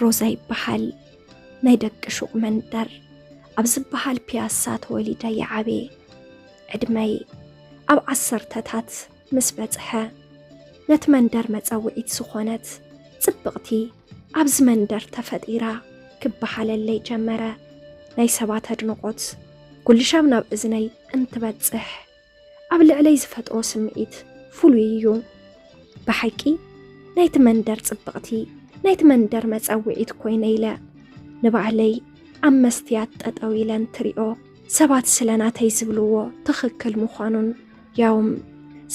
ሮዛ ይበሃል። ናይ ደቂ ሹቕ መንደር ኣብ ዝበሃል ፒያሳ ተወሊደ ይዓብየ። ዕድመይ ኣብ ዓሰርተታት ምስ በጽሐ፣ ነቲ መንደር መጸውዒት ዝኾነት ጽብቕቲ ኣብዚ መንደር ተፈጢራ ክበሃለለይ ጀመረ። ናይ ሰባት ኣድንቖት ኩልሻብ ናብ እዝነይ እንትበጽሕ፣ ኣብ ልዕለይ ዝፈጥሮ ስምዒት ፍሉይ እዩ። ብሓቂ ናይቲ መንደር ጽብቕቲ፣ ናይቲ መንደር መጸውዒት ኮይነ ኢለ ንባዕለይ ኣብ መስትያት ጠጠው ኢለ እንትሪኦ፣ ሰባት ስለ ናተይ ዝብልዎ ትኽክል ምዃኑን፣ ያውም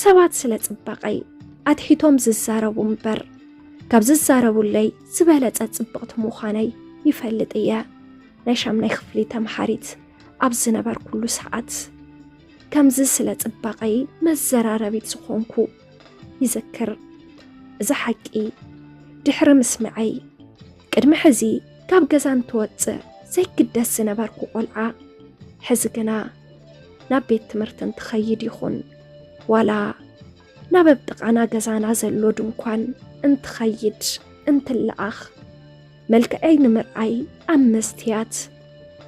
ሰባት ስለ ጽባቐይ ኣትሒቶም ዝዛረቡ እምበር፣ ካብ ዝዛረቡለይ ዝበለጸ ጽብቕቲ ምዃነይ ይፈልጥ እየ። ናይ ሻምናይ ክፍሊ ተምሃሪት ኣብ ዝነበርኩሉ ሰዓት፣ ከምዚ ስለ ጽባቐይ መዘራረቢት ዝኾንኩ ይዝክር። እዚ ሓቂ ድሕሪ ምስምዐይ፣ ቅድሚ ሕዚ ካብ ገዛ እንትወጽእ ዘይግደስ ዝነበርኩ ቆልዓ፣ ሕዚ ግና ናብ ቤት ትምህርቲ እንትኸይድ ይኹን ዋላ ናብ ኣብ ጥቓና ገዛና ዘሎ ድንኳን እንትኸይድ እንትለኣኽ፣ መልክዐይ ንምርኣይ ኣብ መስትያት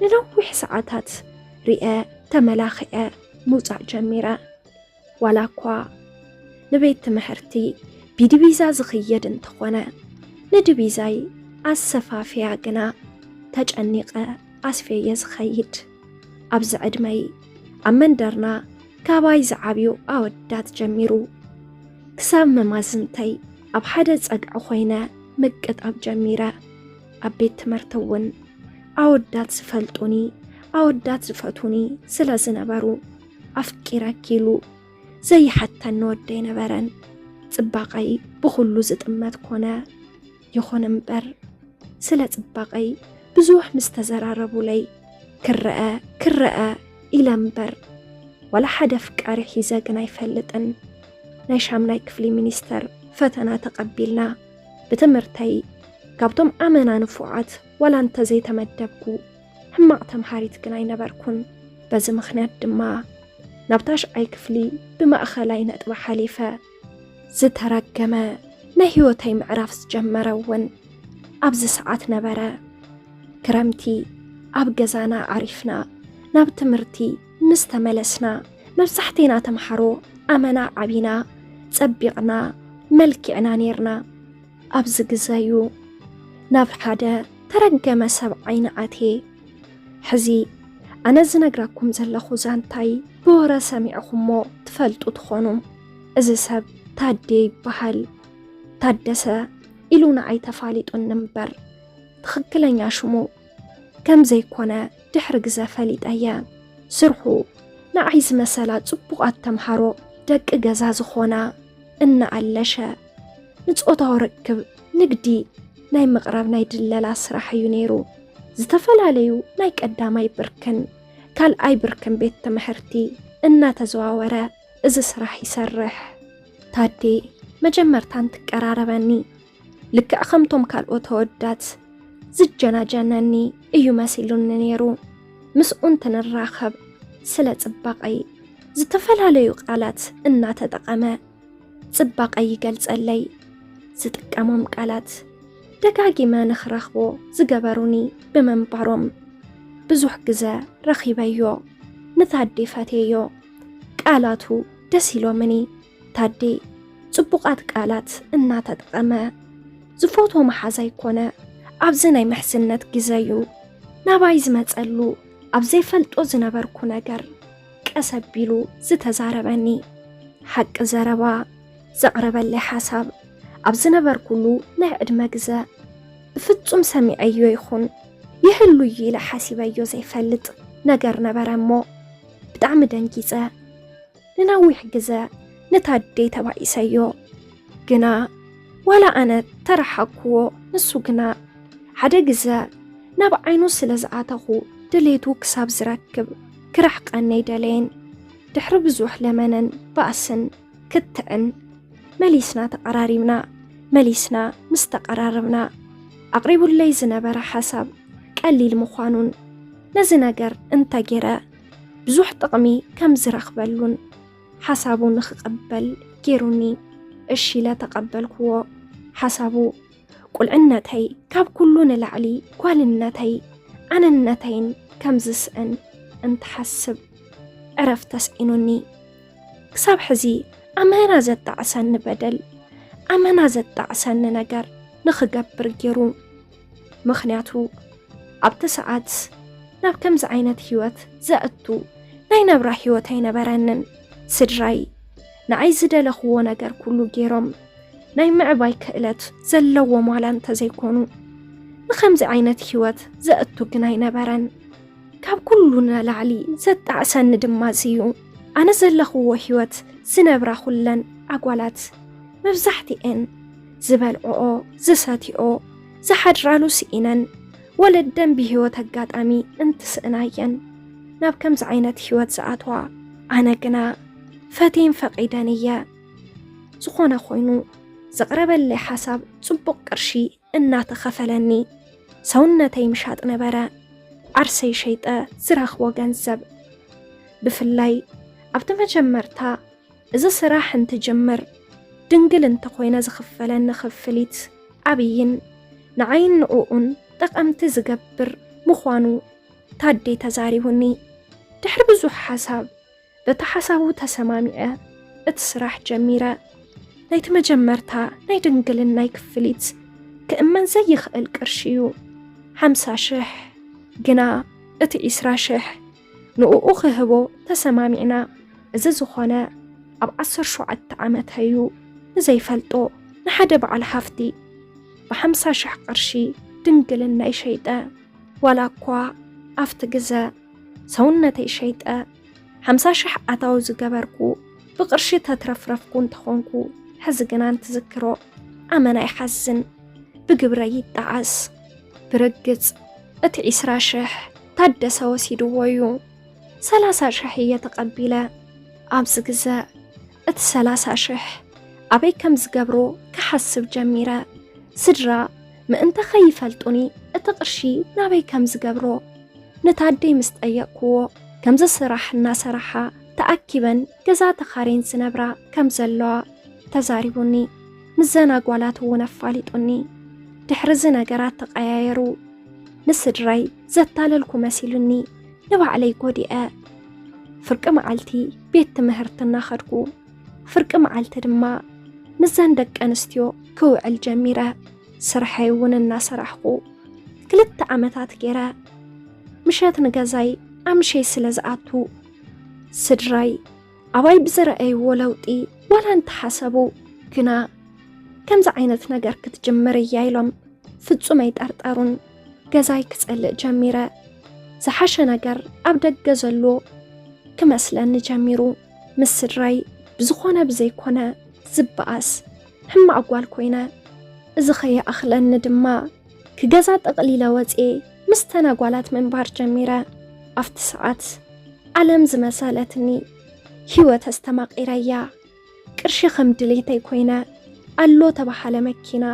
ንነዊሕ ሰዓታት ሪአ ተመላኺዐ ምውጻእ ጀሚረ። ዋላ እኳ ንቤት ትምህርቲ ብዲቪዛ ዝኽየድ እንተኾነ፣ ንዲቪዛይ ኣሰፋፍያ ግና ተጨኒቐ ኣስፍየየ ዝኸይድ። ኣብዚ ዕድመይ ኣብ መንደርና ካባይ ዝዓብዩ ኣወዳት ጀሚሩ ክሳብ መማዝንተይ ኣብ ሓደ ጸግዒ ኮይነ ምቅጣብ ጀሚረ። ኣብ ቤት ትምህርቲ እውን ኣወዳት ዝፈልጡኒ፣ ኣወዳት ዝፈትዉኒ ስለ ዝነበሩ፣ ኣፍቂረኪ ኢሉ ዘይሓተኒ ወዲ ኣይነበረን። ጽባቐይ ብኹሉ ዝጥመት ኮነ። ይኹን እምበር፣ ስለ ጽባቐይ ብዙሕ ምስ ተዘራረቡለይ፣ ክረአ፣ ክረአ ኢለ እምበር፣ ዋላ ሓደ ኣፍቃሪ ሒዘ ግን ኣይፈልጥን። ናይ ሻምናይ ክፍሊ ሚኒስተር ፈተና ተቐቢልና። ብትምህርተይ ካብቶም ኣመና ንፉዓት ዋላ እንተዘይተመደብኩ፣ ሕማቕ ተምሃሪት ግን ኣይነበርኩን። በዚ ምኽንያት ድማ ናብ ታሽዓይ ክፍሊ ብማእኸላይ ነጥቢ ሓሊፈ። ዝተረገመ ናይ ህይወተይ ምዕራፍ ዝጀመረ እውን ኣብዚ ሰዓት ነበረ። ክረምቲ ኣብ ገዛና ዓሪፍና ናብ ትምህርቲ ምስ ተመለስና፣ መብዛሕቴና ተምሃሮ ኣመና ዓቢና፣ ጸቢቕና፣ መልኪዕና ኔርና። ኣብዚ ግዘ እዩ ናብ ሓደ ተረገመ ሰብ ዓይኒ ኣትየ። ሕዚ ኣነ ዝነግራኩም ዘለኹ ዛንታይ ብወረ ሰሚዕኹሞ ትፈልጡ ትኾኑ። እዚ ሰብ ታዴ ይበሃል። ታደሰ ኢሉ ንዓይ ተፋሊጡኒ እምበር፣ ትኽክለኛ ሽሙ ከም ዘይኮነ ድሕሪ ግዘ ፈሊጠ እየ። ስርሑ ንዓይ ዝመሰላ ጽቡቓት ተምሃሮ ደቂ ገዛ ዝኾና እናኣለሸ፣ ንጾታዊ ርክብ ንግዲ ናይ ምቕራብ ናይ ድለላ ስራሕ እዩ ነይሩ። ዝተፈላለዩ ናይ ቀዳማይ ብርክን ካልኣይ ብርክን ቤት ትምህርቲ እናተዘዋወረ እዚ ስራሕ ይሰርሕ። ታዴ መጀመርታ እንትቀራረበኒ፣ ልክዕ ከምቶም ካልኦት ኣወዳት ዝጀናጀነኒ እዩ መሲሉኒ ነይሩ። ምስኡ እንትንራኸብ፣ ስለ ጽባቐይ ዝተፈላለዩ ቃላት እናተጠቐመ ጽባቐይ ይገልጸለይ። ዝጥቀሞም ቃላት ደጋጊመ ንኽረኽቦ ዝገበሩኒ ብምንባሮም፣ ብዙሕ ግዘ ረኺበዮ። ንታዴ ፈትየዮ። ቃላቱ ደስ ኢሎምኒ። ታዴ ጽቡቓት ቃላት እናተጠቐመ፣ ዝፈትዎ መሓዛይ ኮነ። ኣብዚ ናይ ምሕዝነት ግዘ እዩ ናባይ ዝመጸሉ ኣብ ዘይፈልጦ ዝነበርኩ ነገር ቀስ ኣቢሉ ዝተዛረበኒ። ሓቂ ዘረባ ዘቕረበለይ ሓሳብ ኣብ ዝነበርኩሉ ናይ ዕድመ ግዘ ብፍጹም ሰሚዐዮ ይኹን ይህሉ እዩ ኢለ ሓሲበዮ ዘይፈልጥ ነገር ነበረ እሞ ብጣዕሚ ደንጊጸ። ንነዊሕ ግዘ ንታዴ ተባኢሰዮ። ግና ዋላ ኣነ ተረሓቅኩዎ፣ ንሱ ግና ሓደ ግዘ ናብ ዓይኑ ስለ ዝኣተኹ ድሌቱ ክሳብ ዝረክብ ክርሕቀኒ ኣይደለየን። ድሕሪ ብዙሕ ለመነን ባእስን ክትዕን መሊስና ተቐራሪብና። መሊስና ምስ ተቐራረብና ኣቕሪቡለይ ዝነበረ ሓሳብ ቀሊል ምዃኑን ነዚ ነገር እንተጌረ ብዙሕ ጥቕሚ ከም ዝረኽበሉን ሓሳቡ ንኽቕበል ጌሩኒ። እሺ ኢለ ተቐበልኩዎ። ሓሳቡ ቁልዕነተይ ካብ ኩሉ ንላዕሊ ጓልነተይ ኣነነተይን ከም ዝስእን እንትሓስብ ዕረፍ ተስኢኑኒ። ክሳብ ሕዚ ኣመና ዘጣዕሰኒ በደል፣ ኣመና ዘጣዕሰኒ ነገር ንኽገብር ገይሩ። ምኽንያቱ ኣብቲ ሰዓት ናብ ከምዚ ዓይነት ህይወት ዘእቱ ናይ ነብራ ህይወት ኣይነበረንን። ስድራይ ንዓይ ዝደለኽዎ ነገር ኩሉ ገይሮም ናይ ምዕባይ ክእለት ዘለዎም ዋላ እንተዘይኮኑ ንኸምዚ ዓይነት ህይወት ዘእቱ ግን ኣይነበረን። ካብ ኩሉ ንላዕሊ ዘጣዕሰኒ ድማ እዚ እዩ። ኣነ ዘለኽዎ ህይወት ዝነብራ ኩለን ኣጓላት መብዛሕትኤን ዝበልዕኦ፣ ዝሰትይኦ፣ ዝሓድራሉ ስኢነን ወለደን ብህይወት ኣጋጣሚ እንትስእና እየን ናብ ከምዚ ዓይነት ህይወት ዝኣትዋ። ኣነ ግና ፈትየን ፈቒደን እየ። ዝኾነ ኮይኑ ዘቕረበለይ ሓሳብ ጽቡቕ ቅርሺ እናተኸፈለኒ ሰውነተይ ምሻጥ ነበረ። ዓርሰይ ሸይጠ ዝረኽቦ ገንዘብ ብፍላይ ኣብቲ መጀመርታ እዚ ስራሕ እንትጅምር ድንግል እንተኾይነ ዝኽፈለኒ ክፍሊት ዓብይን ንዓይን ንዕኡን ጠቐምቲ ዝገብር ምዃኑ ታዴ ተዛሪቡኒ። ድሕሪ ብዙሕ ሓሳብ በቲ ሓሳቡ ተሰማሚዐ እቲ ስራሕ ጀሚረ። ናይቲ መጀመርታ ናይ ድንግልናይ ክፍሊት ክእመን ዘይኽእል ቅርሺ እዩ፣ ሓምሳ ሽሕ። ግና እቲ ዒስራ ሽሕ ንእኡ ክህቦ ተሰማሚዕና። እዚ ዝኾነ ኣብ ዓሰርተ ሸውዓተ ዓመተይ እዩ። ንዘይፈልጦ ንሓደ በዓል ሃፍቲ ብሓምሳ ሽሕ ቅርሺ ድንግልናይ ሸይጠ። ዋላ እኳ ኣብቲ ግዘ ሰውነተይ ሸይጠ ሓምሳ ሽሕ ኣታዊ ዝገበርኩ ብቕርሺ ተትረፍረፍኩ እንተኾንኩ፣ ሕዚ ግና እንትዝክሮ ኣመና ይሓዝን፣ ብግብረይ ይጠዓስ። ብርግጽ እቲ ዒስራ ሽሕ ታደሰ ወሲድዎ እዩ። ሰላሳ ሽሕ እየ ተቐቢለ። ኣብዚ ግዘ እቲ ሰላሳ ሽሕ ኣበይ ከም ዝገብሮ ክሓስብ ጀሚረ። ስድራ ምእንተ ኸይፈልጡኒ እቲ ቅርሺ ናበይ ከም ዝገብሮ ንታዴ ምስ ጠየቕኩዎ፣ ከምዚ ስራሕ እናሰራሓ ተኣኪበን ገዛ ተኻሬን ዝነብራ ከም ዘለዋ ተዛሪቡኒ። ምስዘን ኣጓላት እውን ኣፋሊጡኒ። ድሕሪ እዚ ነገራት ተቐያየሩ። ንስድራይ ዘታለልኩ መሲሉኒ ንባዕለይ ጎዲኤ። ፍርቂ መዓልቲ ቤት ትምህርቲ እናኸድኩ፣ ፍርቂ መዓልቲ ድማ ምስዘን ደቂ ኣንስትዮ ክውዕል ጀሚረ። ስርሐይ እውን እናሰራሕኩ ክልተ ዓመታት ገይረ። ምሸት ንገዛይ ኣምሸይ ስለ ዝኣቱ፣ ስድራይ ኣባይ ብዝረኣይዎ ለውጢ ዋላ እንተሓሰቡ፣ ግና ከምዚ ዓይነት ነገር ክትጅምር እያ ኢሎም ፍጹም ኣይጠርጠሩን። ገዛይ ክጸልእ ጀሚረ። ዝሓሸ ነገር ኣብ ደገ ዘሎ ክመስለኒ ጀሚሩ። ምስ ስድራይ ብዝኾነ ብዘይኮነ ዝበኣስ ሕማቕ ጓል ኮይነ። እዚ ኸይኣኽለኒ ድማ ክገዛ ጠቕሊለ ወፅኤ ምስተን ኣጓላት ምንባር ጀሚረ። ኣብቲ ሰዓት ዓለም ዝመሰለትኒ ህይወት ኣስተማቒረያ። ቅርሺ ከም ድሌተይ ኮይነ፣ ኣሎ ተባሃለ መኪና፣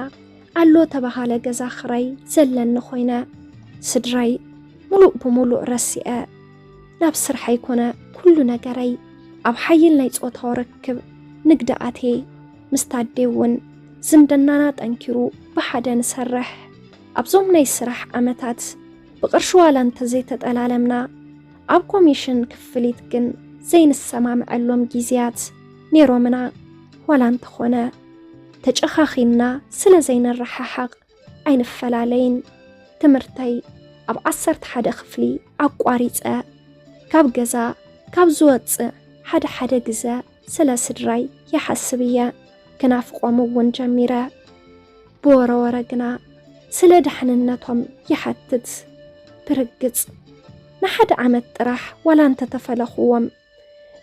ኣሎ ተባሃለ ገዛ ክራይ ዘለኒ ኮይነ። ስድራይ ሙሉእ ብሙሉእ ረሲዐ፣ ናብ ስርሐይ ኮነ ኩሉ ነገረይ ኣብ ሓይል ናይ ጾታዊ ርክብ ንግዲ ኣትየ። ምስ ታዴ እውን ዝምድናና ጠንኪሩ ብሓደ ንሰርሕ። ኣብዞም ናይ ስራሕ ዓመታት ብቕርሺ ዋላ እንተዘይተጠላለምና፣ ኣብ ኮሚሽን ክፍሊት ግን ዘይንሰማምዐሎም ግዜያት ነይሮምና። ዋላ እንተኾነ ተጨኻኺንና ስለ ዘይንረሓሓቕ ኣይንፈላለይን። ትምህርተይ ኣብ ዓሰርተ ሓደ ክፍሊ ኣቋሪጸ። ካብ ገዛ ካብ ዝወጽእ ሓደ ሓደ ግዘ ስለ ስድራይ ይሓስብ እየ። ክናፍቖም እውን ጀሚረ። ብወረወረ ግና ስለ ደሕንነቶም ይሓትት። ብርግጽ ንሓደ ዓመት ጥራሕ ዋላ እንተተፈለኽዎም፣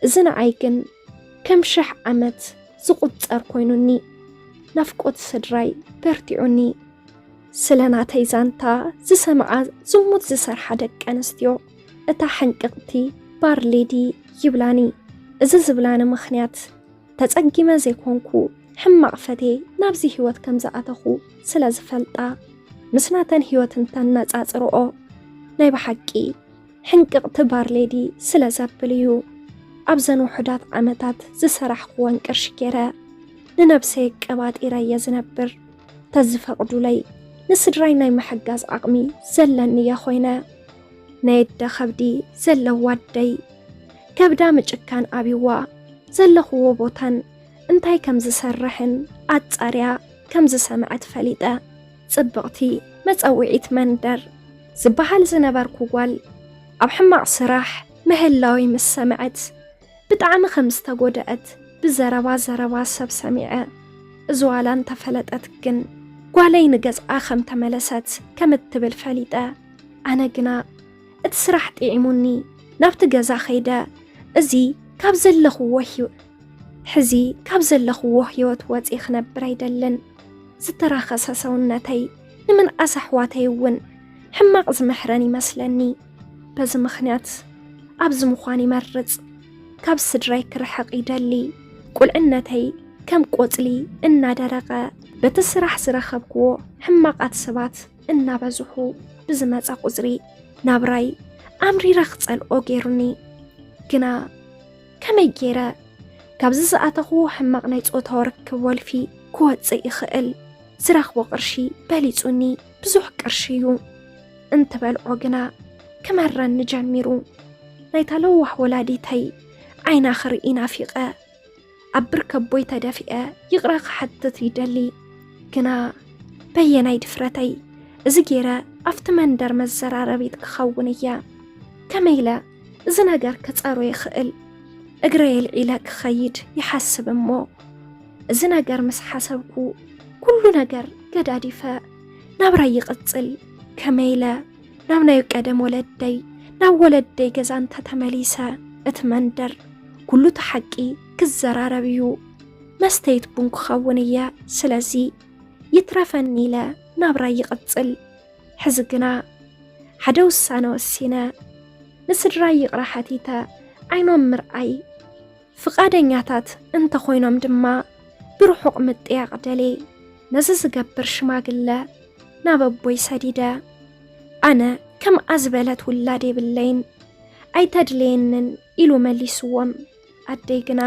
እዚ ንዓይ ግን ከም ሽሕ ዓመት ዝቑጸር ኮይኑኒ። ናፍቆት ስድራይ በርቲዑኒ። ስለ ናተይ ዛንታ ዝሰምዓ ዝሙት ዝሰርሓ ደቂ ኣንስትዮ፣ እታ ሕንቅቕቲ ባር ሌዲ ይብላኒ። እዚ ዝብላኒ ምኽንያት ተጸጊመ ዘይኮንኩ፣ ሕማቕ ፈትየ ናብዚ ህይወት ከም ዝኣተኹ ስለ ዝፈልጣ። ምስ ናተን ህይወት እንተነጻጽርኦ፣ ናይ ብሓቂ ሕንቅቕቲ ባር ሌዲ ስለ ዘብል እዩ። ኣብዘን ውሑዳት ዓመታት ዝሰራሕክወን ቅርሺ ገይረ ንነብሰይ ቀባጢረ እየ ዝነብር። ተዝፈቕዱለይ፣ ንስድራይ ናይ ምሕጋዝ ዓቕሚ ዘለኒ እየ ኮይነ። ናይ ኣደ ከብዲ ዘለዋ ኣደይ፣ ከብዳ ምጭካን ኣብይዋ፣ ዘለኽዎ ቦታን እንታይ ከም ዝሰርሕን ኣጻርያ ከም ዝሰምዐት ፈሊጠ። ጽብቕቲ መጸውዒት መንደር ዝበሃል ዝነበርኩ ጓል፣ ኣብ ሕማቕ ስራሕ ምህላወይ ምስ ሰምዐት፣ ብጣዕሚ ከም ዝተጎድአት ብዘረባ ዘረባ ሰብ ሰሚዐ። እዚ ዋላ እንተፈለጠት ግን፣ ጓለይ ንገዝኣ ከም ተመለሰት ከም እትብል ፈሊጠ። ኣነ ግና እቲ ስራሕ ጥዒሙኒ ናብቲ ገዛ ከይደ፣ እዚ ካብ ዘለኽዎ ህይወ-፣ ሕዚ ካብ ዘለኽዎ ህይወት ወፂ ክነብር ኣይደልን። ዝተራኸሰ ሰውነተይ ንምንኣስ ኣሕዋተይ እውን ሕማቕ ዝምሕረን ይመስለኒ። በዚ ምኽንያት ኣብዚ ምዃን ይመርጽ። ካብ ስድራይ ክርሕቕ ይደሊ። ቁልዕነተይ ከም ቆጽሊ እናደረቐ፣ በቲ ስራሕ ዝረኸብክዎ ሕማቓት ሰባት እናበዝሑ ብዝመጸ ቁጽሪ፣ ናብራይ ኣምሪረ ክጸልኦ ገይሩኒ። ግና ከመይ ገይረ ካብዚ ዝኣተኽዎ ሕማቕ ናይ ጾታዊ ርክብ ወልፊ ክወጽእ ይኽእል? ዝረኽቦ ቅርሺ በሊጹኒ፣ ብዙሕ ቅርሺ እዩ እንትበልዖ ግና ክመረኒ ጀሚሩ። ናይታ ለዋህ ወላዲተይ ዓይና ክርኢ ናፊቐ፣ ኣብ ብርከ ኣቦይ ተደፊአ ይቕረ ክሓትት ይደሊ። ግና በየናይ ድፍረተይ እዚ ገይረ ኣብቲ መንደር መዘራረቢት ክኸውን እየ? ከመይ ኢለ እዚ ነገር ክጸሮ ይኽእል? እግረይ ኣልዒለ ክኸይድ ይሓስብ እሞ፣ እዚ ነገር ምስ ሓሰብኩ፣ ኩሉ ነገር ገዳዲፈ ናብራይ ይቕጽል። ከመይ ኢለ ናብ ናይ ቀደም ወለደይ፣ ናብ ወለደይ ገዛ እንተተመሊሰ፣ እቲ መንደር ኩሉ እቲ ሓቂ ክዘራረብ እዩ። መስተይት ቡን ክኸውን እየ። ስለዚ ይትረፈኒ ኢለ ናብራይ ይቕጽል። ሕዚ ግና ሓደ ውሳነ ወሲነ። ንስድራይ ይቕረ ሓቲተ፣ ዓይኖም ምርኣይ ፍቓደኛታት እንተኾይኖም ድማ፣ ብርሑቕ ምጥያቕ ደልየ። ነዚ ዝገብር ሽማግለ ናብ ኣቦይ ሰዲደ። ኣነ ከምኣ ዝበለት ውላድ የብለይን፣ ኣይተድልየንን ኢሉ መሊስዎም። ኣደይ ግና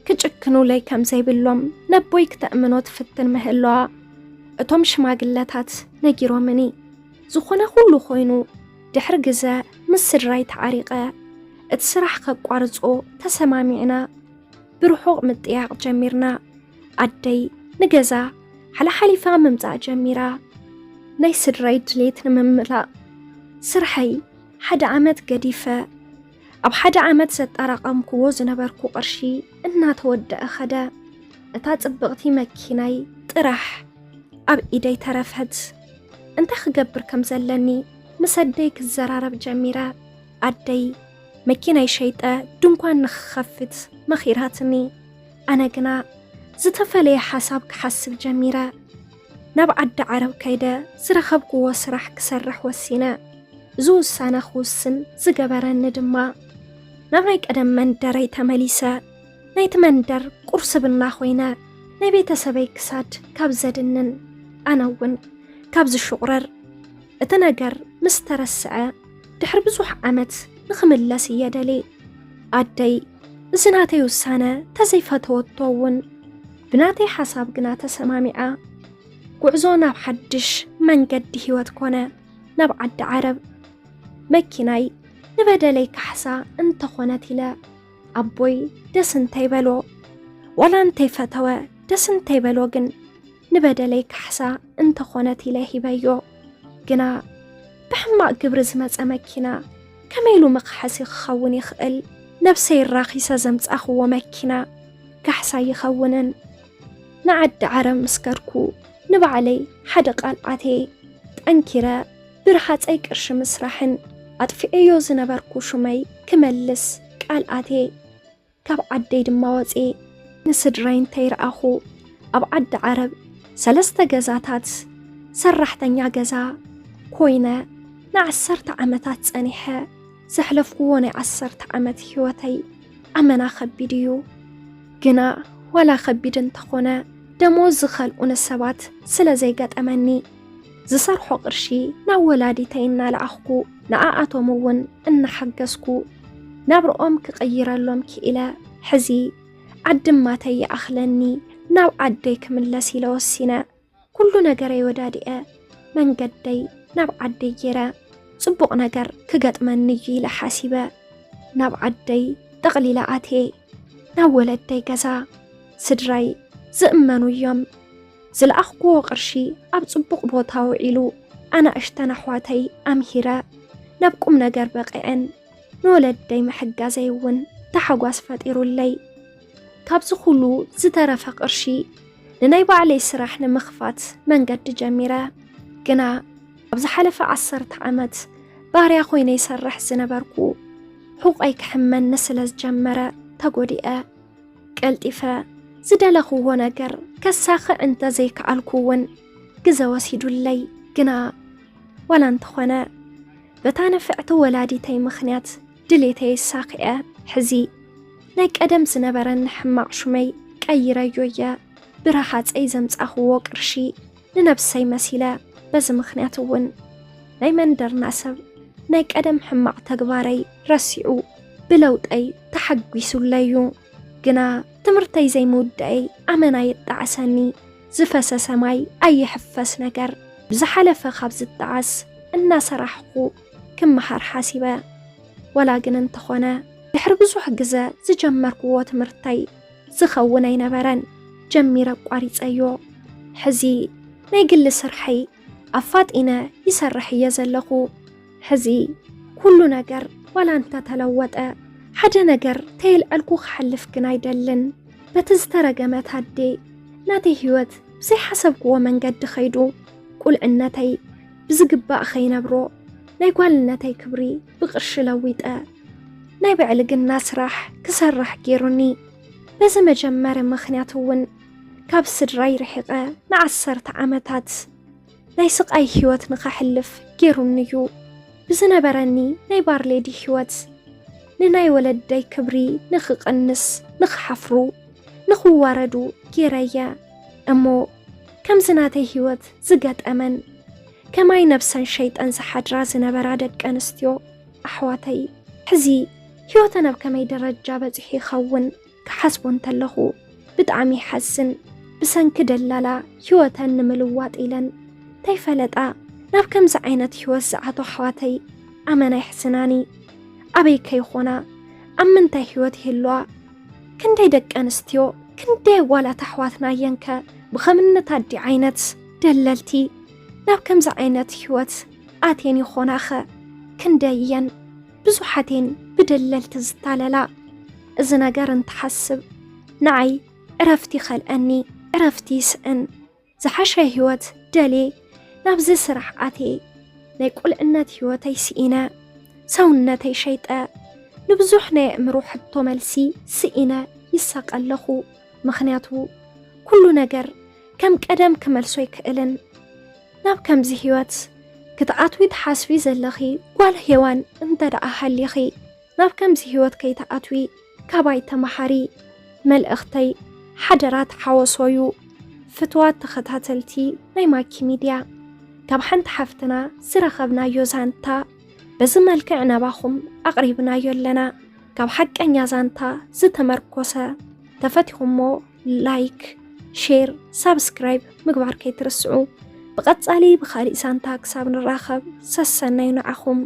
ክጭክኑለይ ከም ዘይብሎም ነቦይ ክተእምኖ ትፍትን ምህላዋ፣ እቶም ሽማግለታት ነጊሮምኒ። ዝኾነ ኩሉ ኮይኑ፣ ድሕሪ ግዘ ምስ ስድራይ ተዓሪቐ፣ እቲ ስራሕ ከቋርጾ ተሰማሚዕና፣ ብርሑቕ ምጥያቕ ጀሚርና። ኣደይ ንገዛ ሓላሓሊፋ ምምጻእ ጀሚራ፣ ናይ ስድራይ ድሌት ንምምላእ። ስርሐይ ሓደ ዓመት ገዲፈ፣ ኣብ ሓደ ዓመት ዘጠራቐምክዎ ዝነበርኩ ቅርሺ እናተወደኣ ኸደ። እታ ጽብቕቲ መኪናይ ጥራሕ ኣብ ኢደይ ተረፈት። እንታይ ክገብር ከም ዘለኒ ምስ ኣደይ ክዘራረብ ጀሚረ። ኣደይ መኪናይ ሸይጠ ድንኳን ንኽኸፍት መኺራትኒ። ኣነ ግና ዝተፈለየ ሓሳብ ክሓስብ ጀሚረ። ናብ ዓዲ ዓረብ ከይደ ዝረኸብክዎ ስራሕ ክሰርሕ ወሲነ። እዚ ውሳነ ክውስን ዝገበረኒ ድማ፣ ናብ ናይ ቀደም መንደረይ ተመሊሰ፣ ናይቲ መንደር ቁርስብና ኮይነ፣ ናይ ቤተሰበይ ክሳድ ካብ ዘድንን፣ ኣነ እውን ካብ ዝሽቑረር፣ እቲ ነገር ምስ ተረስዐ፣ ድሕሪ ብዙሕ ዓመት ንኽምለስ እየ ደልየ። ኣደይ፣ እዚ ናተይ ውሳነ ተዘይፈተወቶ እውን፣ ብናተይ ሓሳብ ግና ተሰማሚዓ፣ ጉዕዞ ናብ ሓድሽ መንገዲ ህይወት ኮነ። ናብ ዓዲ ዓረብ መኪናይ ንበደለይ ካሕሳ እንተኾነት ኢለ፣ ኣቦይ ደስ እንተይበሎ፣ ዋላ እንተይፈተወ፣ ደስ እንተይበሎ ግን ንበደለይ ካሕሳ እንተኾነት ኢለ ሂበዮ። ግና ብሕማቕ ግብሪ ዝመጸ መኪና ከመይ ኢሉ መኽሓሲ ክኸውን ይኽእል? ነብሰይ ራኺሰ ዘምጻኽዎ መኪና ካሕሳ ይኸውንን። ንዓዲ ዓረብ ምስ ከድኩ ንባዕለይ ሓደ ቃል ኣትየ። ጠንኪረ ብርሃጸይ ቅርሺ ምስራሕን ኣጥፊኤዮ ዝነበርኩ ሹመይ ክመልስ ቃል ኣትየ። ካብ ዓደይ ድማ ወፅየ ንስድራይ እንተይረኣኹ፣ ኣብ ዓዲ ዓረብ ሰለስተ ገዛታት ሰራሕተኛ ገዛ ኮይነ ንዓሰርተ ዓመታት ፀኒሐ። ዘሕለፍኩዎ ናይ ዓሰርተ ዓመት ህይወተይ ኣመና ከቢድ እዩ። ግና ዋላ ከቢድ እንተኾነ፣ ደሞዝ ዝኸልኡኒ ሰባት ስለ ዘይገጠመኒ፣ ዝሰርሖ ቅርሺ ናብ ወላዲተይ እናለኣኽኩ፣ ንኣኣቶም እውን እናሓገዝኩ፣ ናብርኦም ክቕይረሎም ክኢለ። ሕዚ ዓዲ እማተይ ይኣኽለኒ፣ ናብ ዓደይ ክምለስ ኢለ ወሲነ። ኩሉ ነገረይ ወዳዲኤ መንገደይ ናብ ዓደይ ገይረ፣ ጽቡቕ ነገር ክገጥመኒ እዩ ኢለ ሓሲበ ናብ ዓደይ ጠቕሊለ ኣትየ። ናብ ወለደይ ገዛ፣ ስድራይ ዝእመኑ እዮም። ዝለኣኽክዎ ቅርሺ ኣብ ጽቡቕ ቦታ ውዒሉ፣ ኣናእሽተን ኣሕዋተይ ኣምሂረ ናብ ቁም ነገር በቒዐን፣ ንወለደይ ምሕጋዘይ እውን ተሓጓስ ፈጢሩለይ። ካብዚ ኩሉ ዝተረፈ ቅርሺ ንናይ ባዕለይ ስራሕ ንምኽፋት መንገዲ ጀሚረ። ግና ኣብ ዝሓለፈ ዓሰርተ ዓመት ባርያ ኮይነ ይሰርሕ ዝነበርኩ፣ ሑቐይ ክሕመኒ ስለ ዝጀመረ ተጎዲኤ። ቀልጢፈ ዝደለኽዎ ነገር ከሳኽዕ እንተ ዘይከኣልኩ እውን ግዘ ወሲዱለይ። ግና ዋላ እንተኾነ በታ ንፍዕቲ ወላዲተይ ምኽንያት ድሌተይ ኣሳኺዐ። ሕዚ ናይ ቀደም ዝነበረኒ ሕማቕ ሹመይ ቀይረዮ እየ። ብረሃፀይ ዘምጻኽዎ ቅርሺ ንነብሰይ መሲለ። በዚ ምኽንያት እውን ናይ መንደርና ሰብ ናይ ቀደም ሕማቕ ተግባረይ ረሲዑ ብለውጠይ ተሓጒሱለይ እዩ። ግና ትምህርተይ ዘይምውዳኤይ ኣመና የጣዕሰኒ። ዝፈሰሰ ማይ ኣይሕፈስ ነገር፣ ብዝሓለፈ ካብ ዝጣዓስ እናሰራሕኹ ክመሃር ሓሲበ። ዋላ ግን እንተኾነ ድሕሪ ብዙሕ ግዘ ዝጀመርክዎ ትምህርተይ ዝኸውን ኣይነበረን፣ ጀሚረ ኣቋሪፀዮ። ሕዚ ናይ ግሊ ስርሐይ ኣፋጢነ ይሰርሕ እየ ዘለኹ። ሕዚ ኩሉ ነገር ዋላ እንተተለወጠ፣ ሓደ ነገር ተየልዐልኩ ክሓልፍ ግን ኣይደልን። በቲ ዝተረገመት ኣዴ ናተይ ህይወት ብዘይሓሰብክዎ መንገዲ ኸይዱ፣ ቁልዕነተይ ብዝግባእ ኸይነብሮ፣ ናይ ጓልነተይ ክብሪ ብቕርሺ ለዊጠ፣ ናይ ብዕልግና ስራሕ ክሰርሕ ገይሩኒ። በዚ መጀመሪ ምኽንያት እውን ካብ ስድራይ ርሒቐ ንዓሰርተ ዓመታት ናይ ስቓይ ህይወት ንኸሕልፍ ገይሩኒ እዩ። ብዝነበረኒ ናይ ባርሌዲ ህይወት ንናይ ወለደይ ክብሪ ንኽቕንስ፣ ንኽሓፍሩ፣ ንኽዋረዱ ገይረየ። እሞ ከምዚ ናተይ ህይወት ዝገጠመን ከማይ ነብሰን ሸይጠን ዝሓድራ ዝነበራ ደቂ ኣንስትዮ ኣሕዋተይ፣ ሕዚ ህይወተን ኣብ ከመይ ደረጃ በጺሑ ይኸውን ክሓስቦ እንተለኹ ብጣዕሚ ይሓዝን። ብሰንኪ ደላላ ህይወተን ንምልዋጥ ኢለን ተይፈለጣ ናብ ከምዚ ዓይነት ህይወት ዝኣቶ ኣሕዋተይ ኣመና የሕዝናኒ። ኣበይ ከይኾና ኣብ ምንታይ ህይወት ይህልዋ? ክንደይ ደቂ ኣንስትዮ ክንደይ ኣዋላት ኣሕዋትና እየንከ ብኸምነት ኣዲ ዓይነት ደለልቲ ናብ ከምዚ ዓይነት ህይወት ኣትየን ይኾናኸ? ክንደይ እየን ብዙሓት እየን ብደለልቲ ዝታለላ። እዚ ነገር እንትሓስብ ንዓይ ዕረፍቲ ይኸልአኒ፣ ዕረፍቲ ይስእን። ዝሓሸ ህይወት ደልየ ናብዚ ስራሕ ኣትየ። ናይ ቁልዕነት ህይወተይ ስኢነ፣ ሰውነተይ ሸይጠ፣ ንብዙሕ ናይ ኣእምሮ ሕቶ መልሲ ስኢነ ይሳቐ ኣለኹ። ምኽንያቱ ኩሉ ነገር ከም ቀደም ክመልሶ ኣይክእልን። ናብ ከምዚ ህይወት ክትኣትዊ ትሓስቢ ዘለኺ ጓል ሄዋን እንተ ደኣ ሃሊኺ፣ ናብ ከምዚ ህይወት ከይትኣትዊ ካባይ ተመሃሪ። መልእኽተይ ሓደራ ተሓወሶ እዩ። ፍትዋት ተኸታተልቲ ናይ ማኪ ሚድያ፣ ካብ ሓንቲ ሓፍትና ዝረኸብናዮ ዛንታ በዚ መልክዕ ናባኹም ኣቕሪብናዮ ኣለና። ካብ ሓቀኛ ዛንታ ዝተመርኮሰ። ተፈቲኹሞ ላይክ፣ ሼር፣ ሳብስክራይብ ምግባር ከይትርስዑ። ብቐጻሊ ብኻሊእ ዛንታ ክሳብ ንራኸብ ሰሰናዩ ንዓኹም።